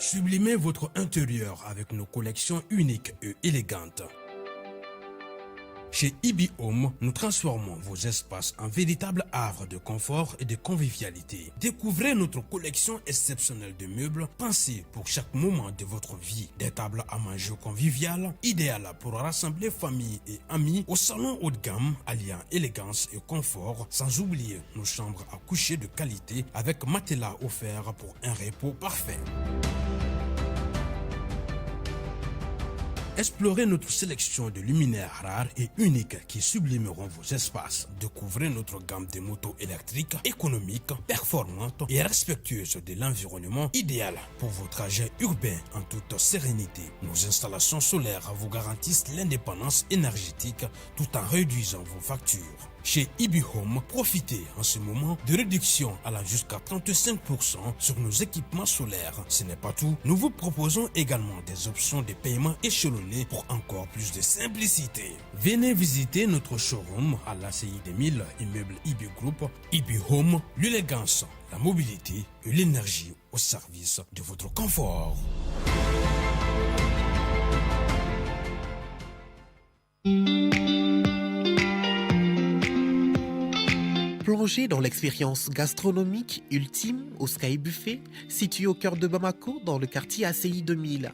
Sublimez votre intérieur avec nos collections uniques et élégantes. Chez Ibi Home, nous transformons vos espaces en véritables havres de confort et de convivialité. Découvrez notre collection exceptionnelle de meubles pensés pour chaque moment de votre vie. Des tables à manger conviviales, idéales pour rassembler famille et amis au salon haut de gamme, alliant élégance et confort, sans oublier nos chambres à coucher de qualité avec matelas offert pour un repos parfait. Explorez notre sélection de luminaires rares et uniques qui sublimeront vos espaces. Découvrez notre gamme de motos électriques, économiques, performantes et respectueuses de l'environnement, idéal pour vos trajets urbains en toute sérénité. Nos installations solaires vous garantissent l'indépendance énergétique tout en réduisant vos factures. Chez Ibi Home, profitez en ce moment de réductions allant jusqu'à 35% sur nos équipements solaires. Ce n'est pas tout, nous vous proposons également des options de paiement échelonnées pour encore plus de simplicité. Venez visiter notre showroom à l'ACI 2000, immeuble Ibi Group. Ibi Home, l'élégance, la mobilité et l'énergie au service de votre confort. Plongez dans l'expérience gastronomique ultime au Sky Buffet, situé au cœur de Bamako, dans le quartier ACI 2000.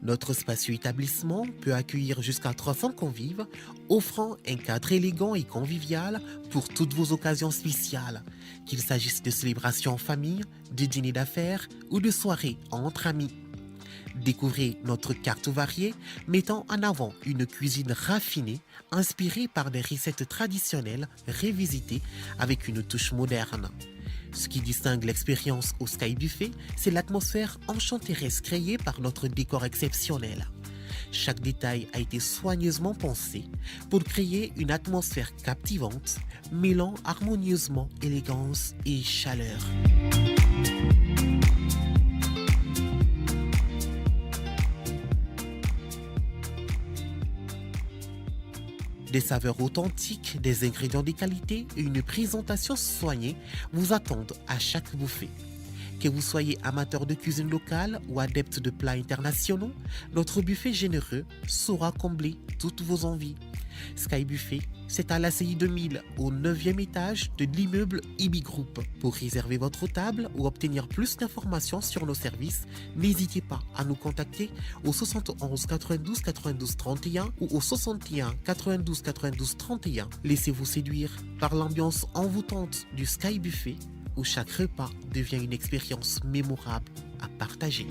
Notre spacieux établissement peut accueillir jusqu'à 300 convives, offrant un cadre élégant et convivial pour toutes vos occasions spéciales, qu'il s'agisse de célébrations en famille, de dîners d'affaires ou de soirées entre amis. Découvrez notre carte variée mettant en avant une cuisine raffinée inspirée par des recettes traditionnelles révisitées avec une touche moderne. Ce qui distingue l'expérience au Sky Buffet, c'est l'atmosphère enchanteresse créée par notre décor exceptionnel. Chaque détail a été soigneusement pensé pour créer une atmosphère captivante, mêlant harmonieusement élégance et chaleur. Des saveurs authentiques, des ingrédients de qualité et une présentation soignée vous attendent à chaque bouffée. Que vous soyez amateur de cuisine locale ou adepte de plats internationaux, notre buffet généreux saura combler toutes vos envies. Sky Buffet, c'est à l'ACI 2000, au 9e étage de l'immeuble Ibi Group. Pour réserver votre table ou obtenir plus d'informations sur nos services, n'hésitez pas à nous contacter au 71 92 92 31 ou au 61 92 92 31. Laissez-vous séduire par l'ambiance envoûtante du Sky Buffet où chaque repas devient une expérience mémorable à partager.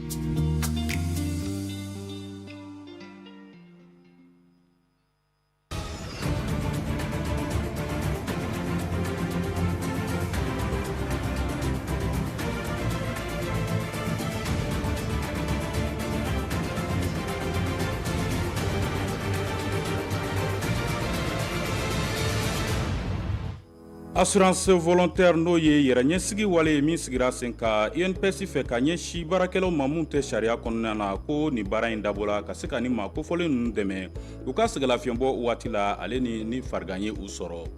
Assurance volontaire n'o ye yɛrɛ ɲɛsigi wale ye min sigira sen kan INPS fɛ ka ɲɛsin baarakɛlaw ma mun tɛ sariya kɔnɔna na, ko nin baara in dabɔla ka se ka ni maa kofɔlen ninnu dɛmɛ u ka sɛgɛlafiɲɛbɔ waati la, ale ni farigan ye u sɔrɔ.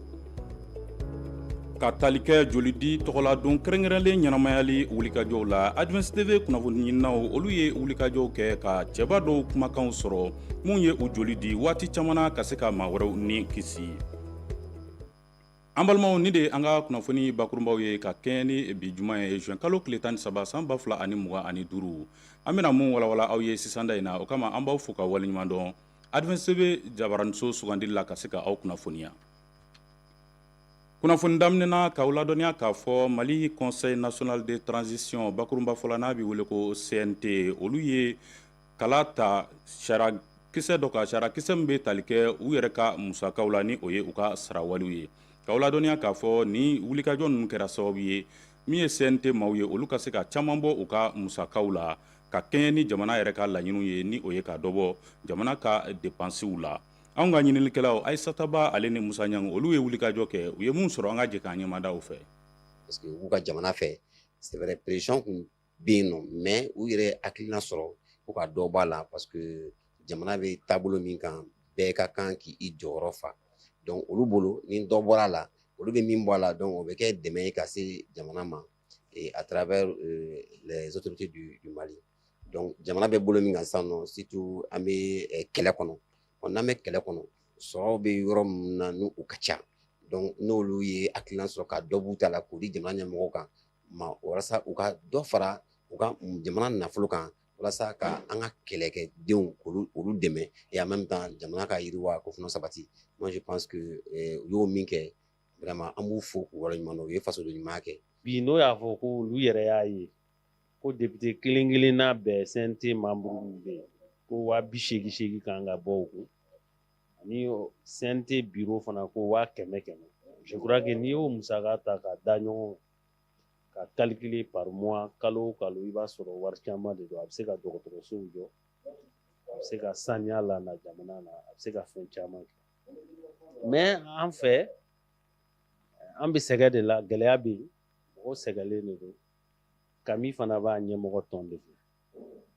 Ka tali kɛ jolidi tɔgɔladon kɛrɛnkɛrɛnlen ɲɛnamayali wulikajɔw la, Advance TV kunnafoni ɲininaw olu ye wulikajɔw kɛ ka cɛba dɔw kumakanw sɔrɔ mun ye u joli di waati caman na ka se ka maa wɛrɛw ni kisi. An balimaw, ni de an ka kunnafoni bakurunbaw ye ka kɛɲɛ ni bi juma ye, juin kalo tile 13 san 2025. An bɛna mun walawala aw ye sisanda in na, o kama an b'aw fo ka waleɲuman dɔn Advance TV jabaraniso sugandili la ka se ka aw kunnafoniya. Kunnafoni daminɛna k'aw ladɔnniya k'a fɔ Mali Conseil national de transition, bakurunba fɔla n'a bɛ wele ko CNT, olu ye kala ta sariya kisɛ dɔ kan, sariya kisɛ min bɛ tali kɛ u yɛrɛ ka musakaw la, ni o ye u ka sarawaliw ye. K'aw ladɔnniya k'a fɔ ni wulikajɔ ninnu kɛra sababu ye min ye CNT maaw ye, olu ka se ka caman bɔ u ka musakaw la ka kɛɲɛ ni jamana yɛrɛ ka laɲiniw ye, ni o ye ka dɔ bɔ jamana ka depansiw la. Anw ka ɲininikɛlaw Ayisata Ba ale ni Musa Ɲangu, olu ye wulikajɔ kɛ, u ye mun sɔrɔ, an ka jɛ k'an ɲɛmada u fɛ. Parce que u b'u ka jamana fɛ, c'est vrai, pression kun bɛ yen nɔ, mais u yɛrɛ hakilina sɔrɔ ko ka dɔ b'a la, parce que jamana bɛ taabolo min kan, bɛɛ ka kan k'i jɔyɔrɔ fa. Donc olu bolo, ni dɔ bɔra a la, olu bɛ min bɔ a la, donc o bɛ kɛ dɛmɛ ye ka se jamana ma et à travers les autorités du Mali. Donc jamana bɛ bolo min kan sisan nɔ, surtout an bɛ kɛlɛ kɔnɔ. N'an bɛ kɛlɛ kɔnɔ, sɔrɔw bɛ yɔrɔ min na n'u u ka ca, donc n'olu ye hakilina sɔrɔ ka dɔ b'u ta la k'o di jamana ɲɛmɔgɔw kan ma, walasa u ka dɔ fara u ka jamana nafolo kan, walasa ka an ka kɛlɛkɛdenw k'olu olu dɛmɛ et en même temps jamana ka yiriwa ko fana sabati. Moi, je pense que u y'o min kɛ, vraiment an b'u fo k'u waleɲuman dɔn. U ye fasoden ɲuman kɛ. Bi n'o y'a fɔ ko olu yɛrɛ y'a ye ko député kelen kelenna bɛɛ, CNT membre bɛ yen, ko 80 80 kan ka bɔ u kun, ani CNT bureau fana ko 100 100. Je crois que n'i y'o musaka ta ka da ɲɔgɔn ka calculer par mois, kalo o kalo, i b'a sɔrɔ wari caman de don. A bɛ se ka dɔgɔtɔrɔsow jɔ, a bɛ se ka saniya lana jamana na, a bɛ se ka fɛn caman kɛ. Mais an fɛ, an bɛ sɛgɛn de la, gɛlɛya bɛ yen, mɔgɔw sɛgɛnlen de don. Kami fana b'a ɲɛmɔgɔ tɔn de fɛ.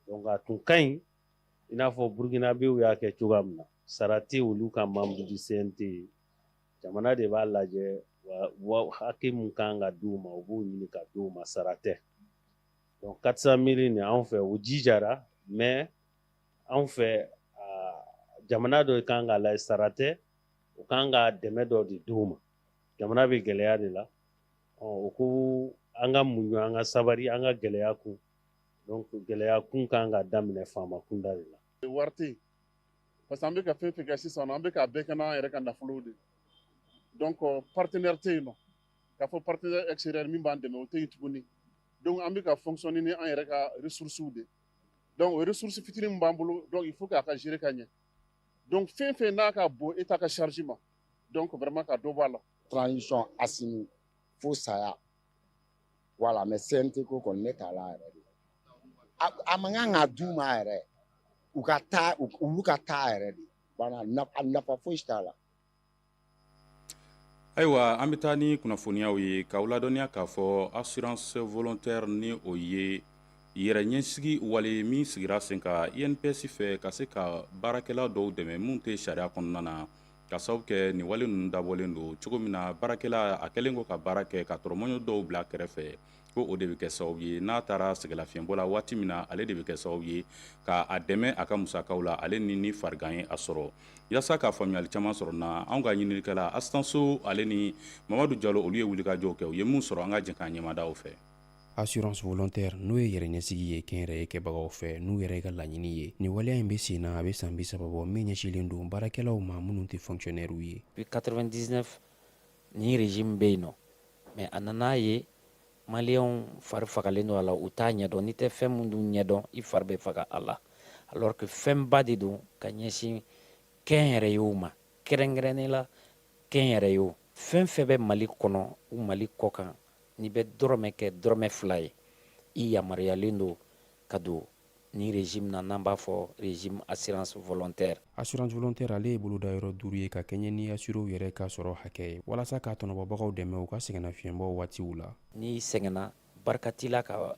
Donc a tun ka ɲi i n'a fɔ Burukinabew y'a kɛ cogoya min na, sara tɛ olu ka membre du CNT ye, jamana de b'a lajɛ wa hakɛ mun kan ka d'u ma, u b'o ɲini ka d'u ma, sara tɛ. Donc 400 mille nin, anw fɛ o jijara, mais anw fɛ jamana dɔ kan k'a lajɛ, sara tɛ, u kan ka dɛmɛ dɔ de d'u ma. Jamana bɛ gɛlɛya de la, o ko an ka muɲu, an ka sabari, an ka gɛlɛya kun. Donc gɛlɛya kun kan ka daminɛ faama kunda de la. Wari tɛ yen, parce que an bɛ ka fɛn fɛn kɛ sisan, an bɛ k'a bɛɛ kɛ n'an yɛrɛ ka nafolow de. Donc partenaire tɛ yen nɔ k'a fɔ partenaire extérieur min b'an dɛmɛ, o tɛ yen tuguni. Donc an bɛ ka fonctionner ni an yɛrɛ ka ressources de. Donc o ressources fitinin min b'an bolo, donc il faut k'a ka gérer ka ɲɛ. Donc fɛn fɛn n'a ka bon État ka charge ma, donc vraiment ka dɔ bɔ a la. Transition, Assimi fo saya, voilà. Mais CNT ko kɔni, ne t'a la yɛrɛ de. A man kan ka d'u ma yɛrɛ, u ka taa, olu ka taa yɛrɛ de. Voilà, nafa foyi t'a la. Ayiwa, an bɛ taa ni kunnafoniyaw ye k'aw ladɔnniya k'a fɔ assurance volontaire, ni o ye yɛrɛ ɲɛsigi wale min sigira sen kan INPS fɛ ka se ka baarakɛla dɔw dɛmɛ minnu tɛ sariya kɔnɔna na, ka sababu kɛ nin wale ninnu dabɔlen don cogo min na, baarakɛla a kɛlen ko ka baara kɛ ka tɔrɔmɔɲɔ dɔw bila kɛrɛfɛ, ko o de bɛ kɛ sababu ye n'a taara sɛgɛlafiɲɛbɔ la waati min na, ale de bɛ kɛ sababu ye ka a dɛmɛ a ka musakaw la, ale ni farigan ye a sɔrɔ. Yaasa ka faamuyali caman sɔrɔ na, anw ka ɲininikɛla Asitanso, ale ni Mamadu Jalo, olu ye wulikajɔw kɛ. U ye mun sɔrɔ, an ka jɛ k'an ɲɛmada o fɛ. Assurance volontaire, n'o ye yɛrɛ ɲɛsigi ye kɛnyɛrɛye kɛbagaw fɛ n'u yɛrɛ ka laɲini ye, nin waleya in bɛ sen na, a bɛ san 30 bɔ, min ɲɛsilen don baarakɛlaw ma minnu tɛ fonctionnaire ye. Depuis 99 ni régime bɛ yen nɔ, mais a nana ye Maliyɛnw fari fagalen don a la, u t'a ɲɛdɔn. N'i tɛ fɛn min dun ɲɛdɔn, i fari bɛ faga a la, alors que fɛnba de don ka ɲɛsin kɛnyɛrɛyew ma, kɛrɛnkɛrɛnnen la kɛnyɛrɛyew. Fɛn fɛn bɛ Mali kɔnɔ u Mali kɔ kan, n'i bɛ dɔrɔmɛ kɛ dɔrɔmɛ 2 ye, i yamaruyalen don ka don ni régime na, n'an b'a fɔ régime assurance volontaire. Assurance volontaire, ale ye boloda yɔrɔ duuru ye ka kɛɲɛ ni assuréw yɛrɛ ka sɔrɔ hakɛ ye, walasa k'a tɔnɔbɔbagaw dɛmɛ u ka sɛgɛnnafiɲɛbɔ waatiw la. N'i sɛgɛnna, barika t'i la ka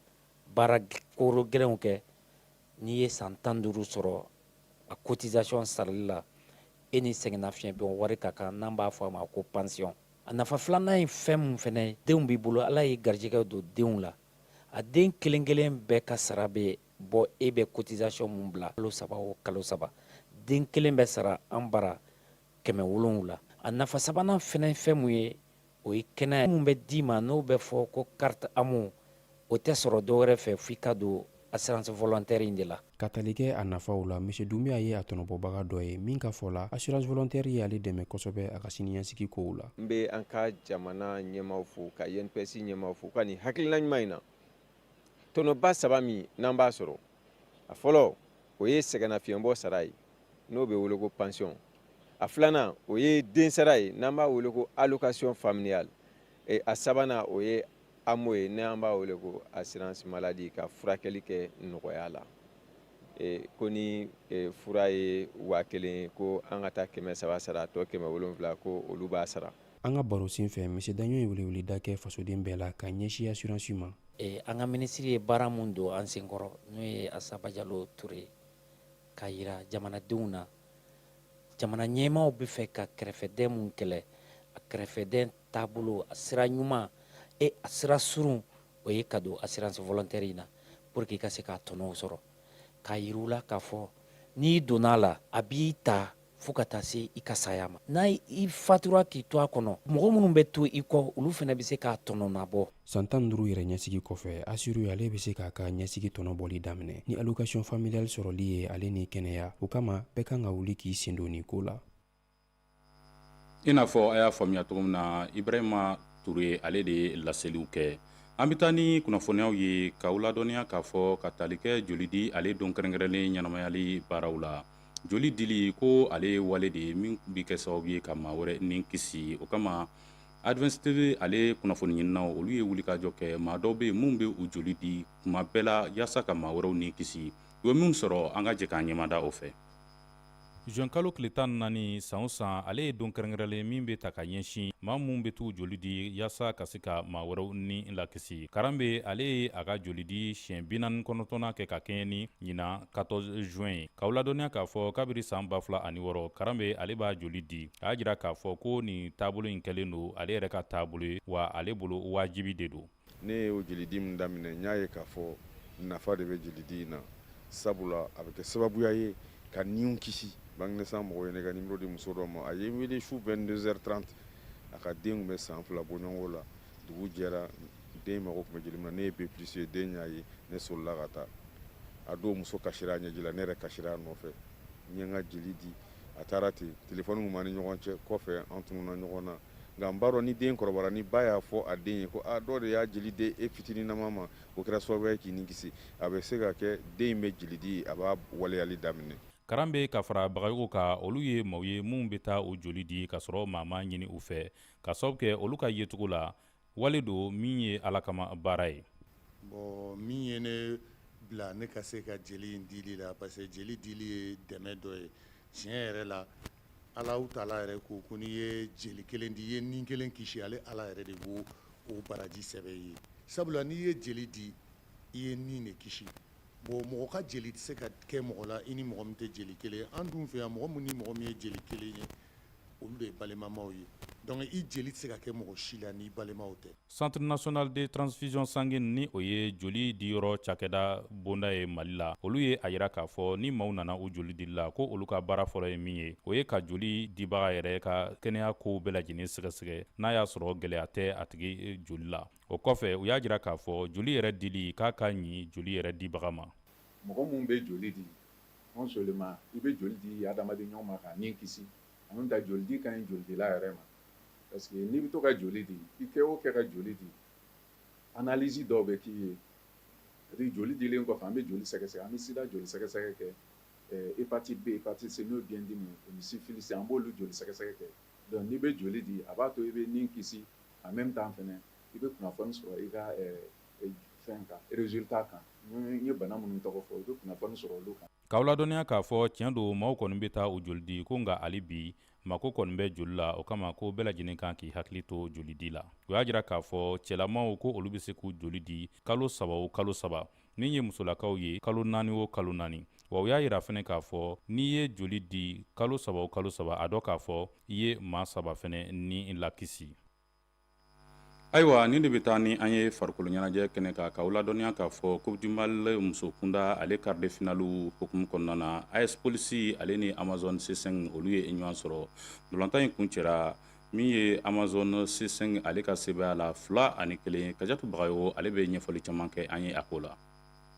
baara koro gɛlɛnw kɛ, n'i ye san 15 sɔrɔ a cotisation sarali la, e ni sɛgɛnnafiɲɛbɔ wari ka kan, n'an b'a fɔ a ma ko pension. A nafa filanan ye fɛn mun fɛnɛ ye, denw b'i bolo, Ala ye garijɛgɛ don denw la, a den kelen kelen bɛɛ ka sara bɛ bɔ e bɛ cotisation mun bila kalo 3 o kalo 3, den kelen bɛ sara an bara 700. A nafa sabanan fɛnɛ fɛn mun ye, o ye kɛnɛya mun bɛ d'i ma, n'o bɛ fɔ ko carte AMO. O tɛ sɔrɔ dɔwɛrɛ fɛ f'i ka don assurance volontaire in de la. Ka tali kɛ a nafaw la, Monsieur Dunbiya ye a tɔnɔbɔbaga dɔ ye min ka fɔ la, assurance volontaire ye ale dɛmɛ kosɛbɛ a ka siniɲɛsigi kow la. N bɛ an ka jamana ɲɛmaw fo, ka INPS ɲɛmaw fo ka nin hakilina ɲuman in na. Tɔnɔba saba min n'an b'a sɔrɔ, a fɔlɔ, o ye sɛgɛnnafiɲɛbɔ sara ye, n'o bɛ wele ko pension. A filanan, o ye den sara ye, n'an b'a wele ko allocation familiale. A sabanan, o ye AMO ye, n'an b'a wele ko assurance maladie, ka furakɛli kɛ nɔgɔya la. Ko ni fura ye 1000, ko an ka taa 300 sara, tɔ 700, ko olu b'a sara. An ka baro sen fɛ, Monsieur Daɲɔ ye weleweleda kɛ fasoden bɛɛ la ka ɲɛsin assurance ma. An ka minisiri ye baara mun don an senkɔrɔ, n'o ye Asaba Jalo Ture, k'a yira jamanadenw na, jamana ɲɛmaaw bɛ fɛ ka kɛrɛfɛdɛn mun kɛlɛ, a kɛrɛfɛdɛn taabolo, a sira ɲuman e a sira surun, o ye ka don assurance volontaire in na pour que i ka se k'a tɔnɔw sɔrɔ. K'a yir'u la k'a fɔ n'i donna a la, a b'i ta fo ka taa se i ka saya ma. N'a i fatura k'i to a kɔnɔ, mɔgɔ minnu bɛ to i kɔ, olu fana bɛ se k'a tɔnɔ nabɔ. San 15 yɛrɛ ɲɛsigi kɔfɛ, assuré ale bɛ se k'a ka ɲɛsigi tɔnɔ bɔli daminɛ ni allocation familiale sɔrɔli ye ale ni kɛnɛya. O kama, bɛɛ kan ka wuli k'i sen don nin ko la. I n'a fɔ a y'a faamuya cogo min na, Ibrahima Toure ale de ye laseliw kɛ. An bɛ taa ni kunnafoniyaw ye k'aw ladɔnniya k'a fɔ ka tali kɛ joli di ale don kɛrɛnkɛrɛnlen ɲɛnamayali baaraw la. Joli dili ko ale ye wale de ye min bɛ kɛ sababu ye ka maa wɛrɛ ni kisi. O kama, Advance TV ale kunnafoni ɲininaw, olu ye wulikajɔ kɛ. Maa dɔw bɛ yen minnu bɛ u joli di kuma bɛɛ la yaasa ka maa wɛrɛw ni kisi. U ye min sɔrɔ, an ka jɛ k'an ɲɛmada o fɛ. Juin kalo tile 14 san o san, ale ye don kɛrɛnkɛrɛnlen min bɛ ta ka ɲɛsin maa minnu bɛ t'u joli di yaasa ka se ka maa wɛrɛw ni lakisi. Karanbe ale ye a ka joli di siɲɛ 49nan kɛ ka kɛɲɛ ni ɲinan 14 juin ye. K'aw ladɔnniya k'a fɔ kabiri san 2006, Karanbe ale b'a joli di. A y'a jira k'a fɔ ko nin taabolo in kɛlen don ale yɛrɛ ka taabolo ye, wa ale bolo wajibi de don. Ne ye o jolidi min daminɛ, n y'a ye k'a fɔ nafa de bɛ jolidi in na, sabula a bɛ kɛ sababuya ye ka niw kisi. Banque de sang mɔgɔw ye ne ka nimero di muso dɔ ma, a ye n wele su 22h30, a ka den tun bɛ san 2 bɔɲɔgɔnko la. Dugu jɛra, den mago tun bɛ joli min na, ne ye B plus ye, den y'a ye, ne solila ka taa. A don muso kasira a ɲɛji la, ne yɛrɛ kasira a nɔfɛ. N ye n ka jeli di, a taara ten. Telefɔni tun b'an ni ɲɔgɔn cɛ, kɔfɛ an tununna ɲɔgɔn na. Nka n b'a dɔn ni den kɔrɔbayara, ni ba y'a fɔ a den ye ko aa dɔ de y'a jeli di e fitininama ma, o kɛra sababu ye k'i ni kisi, a bɛ se ka kɛ den in bɛ jeli di, a b'a waleyali daminɛ. Karanbe ka fara Bagayogo kan, olu ye maaw ye minnu bɛ taa u joli di ka sɔrɔ maa m'a ɲini u fɛ, ka sababu kɛ olu ka yecogo la, wale don min ye Ala kama baara ye. Bon, min ye ne bila ne ka se ka jeli in dili la, parce que jeli dili ye dɛmɛ dɔ ye tiɲɛ yɛrɛ la. Alahu taala yɛrɛ ko ko n'i ye jeli kelen di, i ye ni kelen kisi, ale Ala yɛrɛ de b'o o baraji sɛbɛn i ye. Sabula n'i ye jeli di, i ye ni de kisi. Bon, mɔgɔ ka jeli tɛ se ka kɛ mɔgɔ la i ni mɔgɔ min tɛ jeli kelen ye. An dun fɛ yan, mɔgɔ min ni mɔgɔ min ye jeli kelen ye, olu de ye balimamaw ye. Donc i jeli tɛ se ka kɛ mɔgɔ si la n'i balimaw tɛ. Centre national de transfusion sanguine, ni o ye joli diyɔrɔ cakɛda bonda ye Mali la, olu ye a yira k'a fɔ ni maaw nana u joli dili la, ko olu ka baara fɔlɔ ye min ye, o ye ka joli dibaga yɛrɛ ka kɛnɛya kow bɛɛ lajɛlen sɛgɛsɛgɛ n'a y'a sɔrɔ gɛlɛya tɛ a tigi joli la. O kɔfɛ, u y'a jira k'a fɔ joli yɛrɛ dili k'a ka ɲi joli yɛrɛ dibaga ma. Mɔgɔ minnu bɛ joli di, non seulement i bɛ joli di adamaden ɲɔgɔn ma k'a ni kisi, en même temps joli di ka ɲi jolidila yɛrɛ ma, parce que n'i bɛ to ka joli di, i kɛ o kɛ ka joli di, analyse dɔw bɛ k'i ye. C'est à dire joli dilen kɔfɛ, an bɛ joli sɛgɛsɛgɛ, an bɛ sida joli sɛgɛsɛgɛ kɛ, hépatite B, hépatite C, n'o ye biyɛndimi ye, o ni syphilis, an b'olu joli sɛgɛsɛgɛ kɛ. Donc n'i bɛ joli di, a b'a to i bɛ ni kisi, en même temps fɛnɛ i bɛ kunnafoni sɔrɔ i ka fɛn kan, résultat kan. N ye bana minnu tɔgɔ fɔ, i bɛ kunnafoni sɔrɔ olu kan. K'aw ladɔnniya k'a fɔ tiɲɛ don, maaw kɔni bɛ taa u joli di ko, nka hali bi mako kɔni bɛ joli la. O kama ko bɛɛ lajɛlen kan k'i hakili to joli di la. U y'a jira k'a fɔ cɛlamaw ko olu bɛ se k'u joli di kalo 3 o kalo 3, min ye musolakaw ye kalo 4 o kalo 4. Wa u y'a jira fɛnɛ k'a fɔ n'i ye joli di kalo 3 o kalo 3, a dɔn k'a fɔ i ye maa 3 fɛnɛ ni lakisi. Ayiwa, nin de bɛ taa ni an ye farikolo ɲɛnajɛ kɛnɛ kan, k'aw ladɔnniya k'a fɔ Coupe du Mali muso kunda ale quart de finale hukumu kɔnɔna na, AS Police ale ni Amazone C5 olu ye ɲɔgɔn sɔrɔ. Ntolantan in kuncɛra min ye Amazone C5 ale ka sebaaya la 2-1. Kajatu Bagayogo ale bɛ ɲɛfɔli caman kɛ an ye a ko la.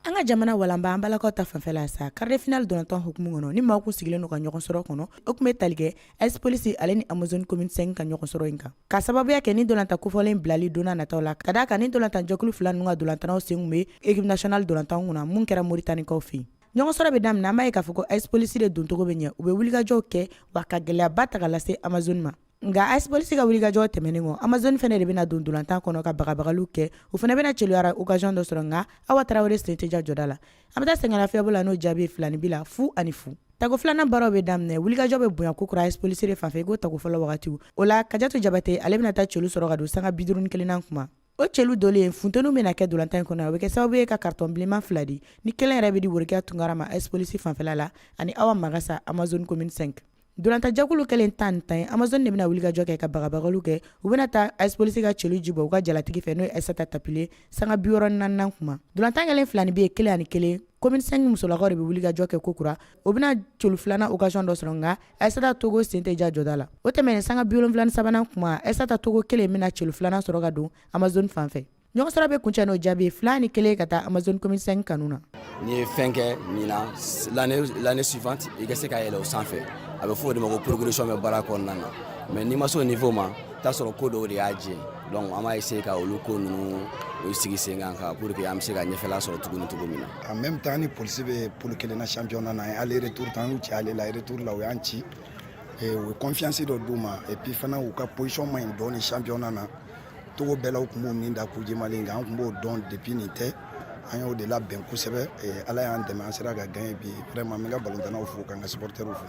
An ka jamana walanba, an balakaw ta fanfɛla sa, quart de finale dolantan hukumu kɔnɔ, ni maaw kun sigilen don ka ɲɔgɔn sɔrɔ kɔnɔ, o tun bɛ tali kɛ AS Police ale ni Amazone Commune 5 ka ɲɔgɔn sɔrɔ in kan, ka sababuya kɛ ni dolantan kofɔlen bilali donna nataw la, ka d'a kan ni dolantan jɛkulu fila ninnu ka dolantannaw sen tun bɛ équipe nationale dolantan kunna mun kɛra Moritanikaw fɛ yen. Ɲɔgɔn sɔrɔ bɛ daminɛ, an b'a ye k'a fɔ ko AS Police de doncogo bɛ ɲɛ, u bɛ wulikajɔw kɛ wa ka gɛlɛyaba ta ka lase Amazone ma. Nka AS Police ka wulikajɔ tɛmɛnen kɔ, Amazone fɛnɛ de bɛna don dolantan kɔnɔ ka bagabagaliw kɛ. U fɛnɛ bɛna celuyara occasion dɔ sɔrɔ, nka Awa Tarawele sen tɛ ja jɔda la. An bɛ taa sɛgɛnlafiɲɛbɔ la n'o jaabi ye 2-0 0. Tako filanan baaraw bɛ daminɛ, wulikajɔ bɛ bonya kokura AS Police de fanfɛ i ko tako fɔlɔ wagatiw. O la Kajatu Jabate ale bɛna taa celu sɔrɔ ka don sanga 51nan kuma. O celu dolen, funteniw bɛna kɛ dolantan in kɔnɔ, o bɛ kɛ sababu ye ka carton bilenman fila di, ni kelen yɛrɛ bɛ di Worokiya Tunkara ma AS Police fanfɛla la, ani Awa Magasa Amazone Commune 5. Ntolatanjɛkulu kɛlen 10 ni 10 ye, Amazone de bɛna wulikajɔ kɛ ka bagabagaliw kɛ. U bɛna taa AS Police ka celu ji bɔ u ka jalatigi fɛ, n'o ye Aïssata Tapile, sanga 64nan kuma. Ntolatan kɛlen 2 ni bi ye 1-1, Commune 5 musolakaw de bɛ wulikajɔ kɛ kokura. O bɛna celu filanan occasion dɔ sɔrɔ, nka Aïssata Togo sen tɛ ja jɔda la. O tɛmɛnen, sanga 73nan kuma, Aïssata Togo kelen bɛna celu filanan sɔrɔ ka don Amazone fan fɛ. Ɲɔgɔn sɔrɔ bɛ kuncɛ n'o jaabi 2-1 ka taa Amazone Commune 5 kanu na. N'i ye fɛn kɛ ɲinan, l'année suivante i ka se ka yɛlɛ o sanfɛ. A bɛ fɔ o de ma ko progression bɛ baara kɔnɔna na. Mais n'i ma se o niveau ma, i t'a sɔrɔ ko dɔw de y'a jɛ. Donc an b'a essayer ka olu ko ninnu o sigi sen kan ka pour que an bɛ se ka ɲɛfɛla sɔrɔ tuguni cogo min na. En même temps, ni polisi bɛ poule kelen na championnat na, an ye aller retour ta, an y'u ci aller la, retour la u y'an ci. U ye confiance dɔ d'u ma. Et puis fana, u ka position man ɲi dɔɔni championnat na. Togo bɛɛ la, u tun b'u nin da Coupe du Mali kan. An tun b'o dɔn depuis nin tɛ. An y'o de labɛn kosɛbɛ. Ala y'an dɛmɛ, an sera ka gagner bi. Vraiment, n bɛ n ka balontannaw fo, ka n ka supporters fo.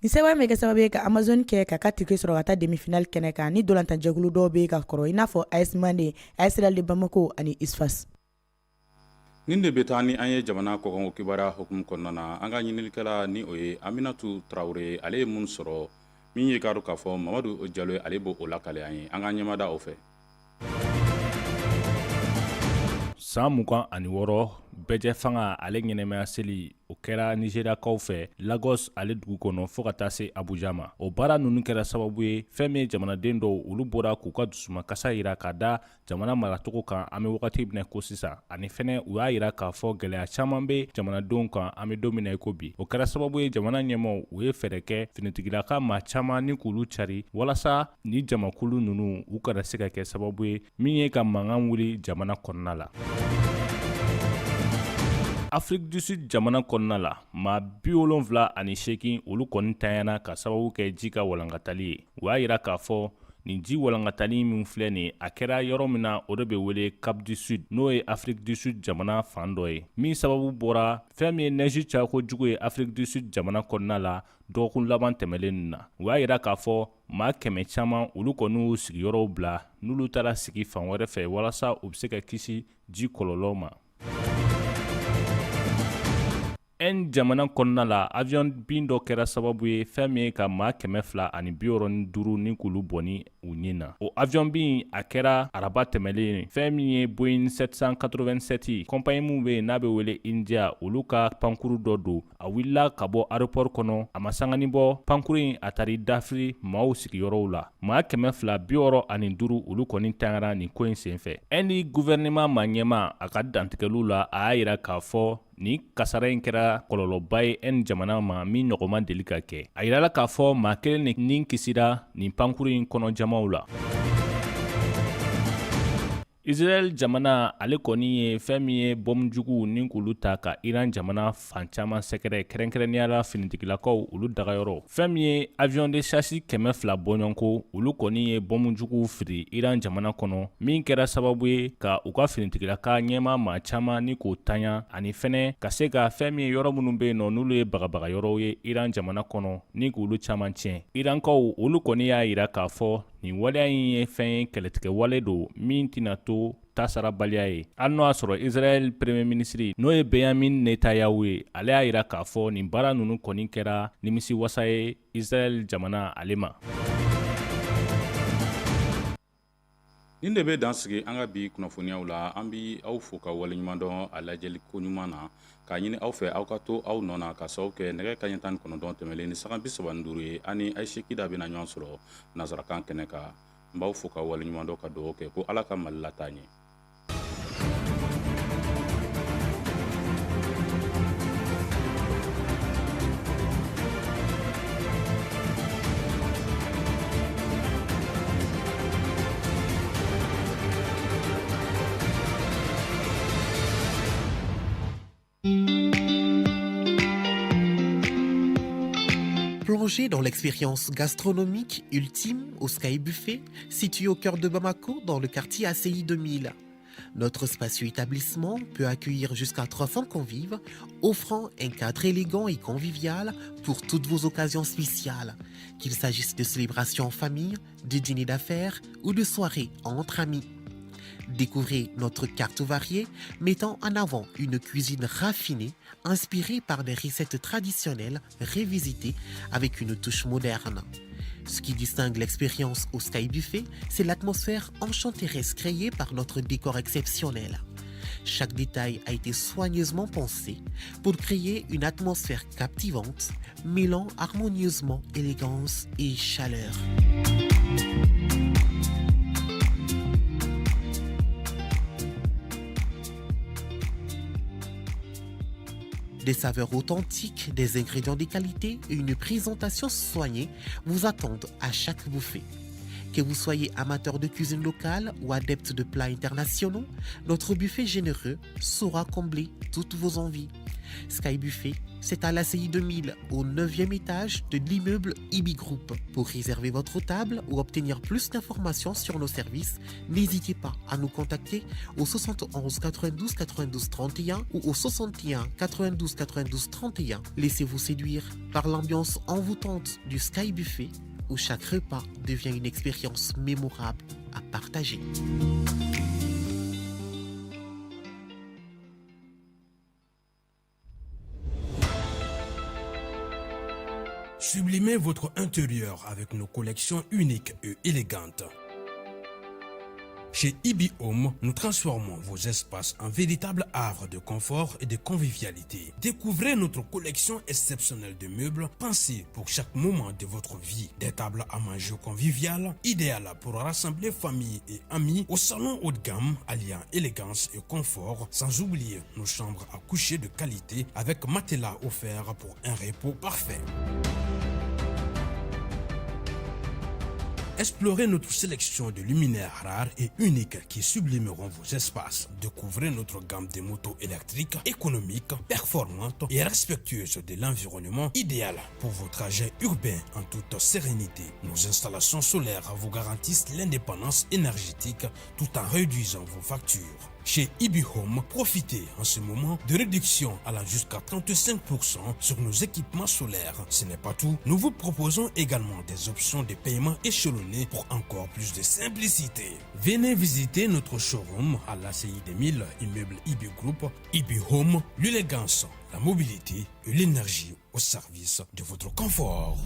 Nin sɛbɛn bɛ kɛ sababu ye ka Amazone kɛ k'a ka ticket sɔrɔ ka taa demi-finale kɛnɛ kan, ni ntolatanjɛkulu dɔw bɛ ka kɔrɔ, i n'a fɔ AS Mande, AS Real de Bamako ani USFAS. Nin de bɛ taa ni an ye jamana kɔkanko kibaruya hukumu kɔnɔna na. An ka ɲininikɛla, ni o ye Aminatu Tarawele, ale ye mun sɔrɔ min ye, k'a dɔn k'a fɔ Mamadu Jalo, ale b'o o lakale an ye. An ka ɲɛmada o fɛ. San 26 bɛɛjɛ fanga ale ɲɛnɛmaya seli, o kɛra Nizeriyakaw fɛ Lagos ale dugu kɔnɔ fɔɔ ka taa se Abuja ma. O baara ninnu kɛra sababu ye fɛn min ye, jamanaden dɔw olu bɔra k'u ka dusumakasa yira ka da jamana maracogo kan an bɛ wagati min ko sisan. Ani fɛnɛ, u y'a yira k'a fɔ gɛlɛya caman bɛ jamanadenw kan an bɛ don min na i ko bi. O kɛra sababu ye, jamana ɲɛmaaw u ye fɛɛrɛ kɛ finitigilaka maa caman ni k'olu cari walasa ni jamakulu ninnu u kana se ka kɛ sababu ye min ye ka mankan wuli jamana kɔnɔna la. Afrique du Sud jamana kɔnɔna la, maa 78 olu kɔni tanyana ka sababu kɛ ji ka walankatali ye. U y'a yira k'a fɔ nin ji walankatali min filɛ nin, a kɛra yɔrɔ min na, o de bɛ wele Cap du Sud, n'o ye Afrique du Sud jamana fan dɔ ye, min sababu bɔra fɛn min ye neige cayako jugu ye Afrique du Sud jamana kɔnɔna la dɔgɔkun laban tɛmɛlen na. U y'a yira k'a fɔ maa kɛmɛ caman olu kɔni y'u sigiyɔrɔw bila, n'olu taara sigi fan wɛrɛ fɛ walasa u bɛ se ka kisi ji kɔlɔlɔ ma. Inde jamana kɔnɔna la, avion bin dɔ kɛra sababu ye fɛn min ye ka maa 265 ni k'olu bɔni u ɲin na. O avion bin, a kɛra araba tɛmɛlen. Fɛn min ye Boeing 787, compagnie min bɛ yen n'a bɛ wele India, olu ka pankuru dɔ don. A wulila ka bɔ aéroport kɔnɔ, a ma sangani bɔ, pankuru in a taara dafiri maaw sigiyɔrɔw la. Maa 265 olu kɔni tangara nin ko in senfɛ. Inde gouvernement ma ɲɛma a ka dantigɛliw la, a y'a yira k'a fɔ nin kasara in kɛra kɔlɔlɔba ye Inde jamana ma min ɲɔgɔn ma deli ka kɛ. A yirala k'a fɔ maa kelen ni kisira nin pankuru in kɔnɔ jamaw la. Israël jamana ale kɔni ye fɛn min ye bɔmu jugu ni k'olu ta ka Iran jamana fan caman sɛgɛrɛ, kɛrɛnkɛrɛnnenya la finitigilakaw olu dagayɔrɔ. Fɛn min ye avion de chasse 200 bɔɲɔgɔnko, olu kɔni ye bɔmu jugu fili Iran jamana kɔnɔ, min kɛra sababu ye ka u ka finitigilaka ɲɛmaa maa caman ni k'o tanya, ani fɛnɛ ka se ka fɛn min ye yɔrɔ minnu bɛ yen nɔ, n'olu ye bagabaga yɔrɔw ye Iran jamana kɔnɔ, ni k'olu caman tiɲɛ. Irankaw olu kɔni y'a yira k'a fɔ nin waleya in ye fɛn ye, kɛlɛtigɛ wale don min tɛna to tasarabaliya ye, hali n'o y'a sɔrɔ Israël premier ministre, n'o ye Benjamin Netanyahu ye, ale y'a yira k'a fɔ nin baara ninnu kɔni kɛra nimisi wasa ye Israël jamana ale ma. Nin de bɛ dan sigi an ka bi kunnafoniyaw la. An bɛ aw fo ka waleɲuman dɔn a lajɛli ko ɲuman na, k'a ɲini aw fɛ aw ka to aw nɔ na, ka sababu kɛ nɛgɛ kaɲɛ 19 tɛmɛlen ni sanga 35 ye, ani Ayise Kida bɛna ɲɔgɔn sɔrɔ nansarakan kɛnɛ kan. N b'aw fo ka waleɲuman dɔn, ka dugawu kɛ ko Ala ka Mali lataa ɲɛ. Plongez dans l'expérience gastronomique ultime au Sky Buffet, situé au cœur de Bamako, dans le quartier ACI 2000. Notre spacieux établissement peut accueillir jusqu'à 300 convives, offrant un cadre élégant et convivial pour toutes vos occasions spéciales, qu'il s'agisse de célébrations en famille, de dîners d'affaires ou de soirées entre amis. Découvrez notre carte variée mettant en avant une cuisine raffinée inspirée par des recettes traditionnelles revisitées avec une touche moderne. Ce qui distingue l'expérience au Sky Buffet, c'est l'atmosphère enchanteresse créée par notre décor exceptionnel. Chaque détail a été soigneusement pensé pour créer une atmosphère captivante, mêlant harmonieusement élégance et chaleur. Des saveurs authentiques, des ingrédients de qualité et une présentation soignée vous attendent à chaque bouffée. Que vous soyez amateur de cuisine locale ou adepte de plats internationaux, notre buffet généreux saura combler toutes vos envies. Sky Buffet, c'est à l'ACI 2000, au 9e étage de l'immeuble IBI Group. Pour réserver votre table ou obtenir plus d'informations sur nos services, n'hésitez pas à nous contacter au 71 92 92 31 ou au 61 92 92 31. Laissez-vous séduire par l'ambiance envoûtante du Sky Buffet où chaque repas devient une expérience mémorable à partager. Sublimez votre intérieur avec nos collections uniques et élégantes. Chez IB Home, nous transformons vos espaces en véritables havres de confort et de convivialité. Découvrez notre collection exceptionnelle de meubles pensés pour chaque moment de votre vie. Des tables à manger conviviales, idéales pour rassembler famille et amis au salon haut de gamme, alliant élégance et confort, sans oublier nos chambres à coucher de qualité avec matelas offert pour un repos parfait. Explorez notre sélection de luminaires rares et uniques qui sublimeront vos espaces. Découvrez notre gamme de motos électriques économiques, performantes et respectueuses de l'environnement, idéal pour vos trajets urbains en toute sérénité. Nos installations solaires vous garantissent l'indépendance énergétique tout en réduisant vos factures. Chez IB Home, profitez en ce moment de réductions allant jusqu'à 35% sur nos équipements solaires. Ce n'est pas tout, nous vous proposons également des options de paiement échelonnées pour encore plus de simplicité. Venez visiter notre showroom à l'ACI 2000, immeuble IB Group, IB Home, l'élégance, la mobilité et l'énergie au service de votre confort.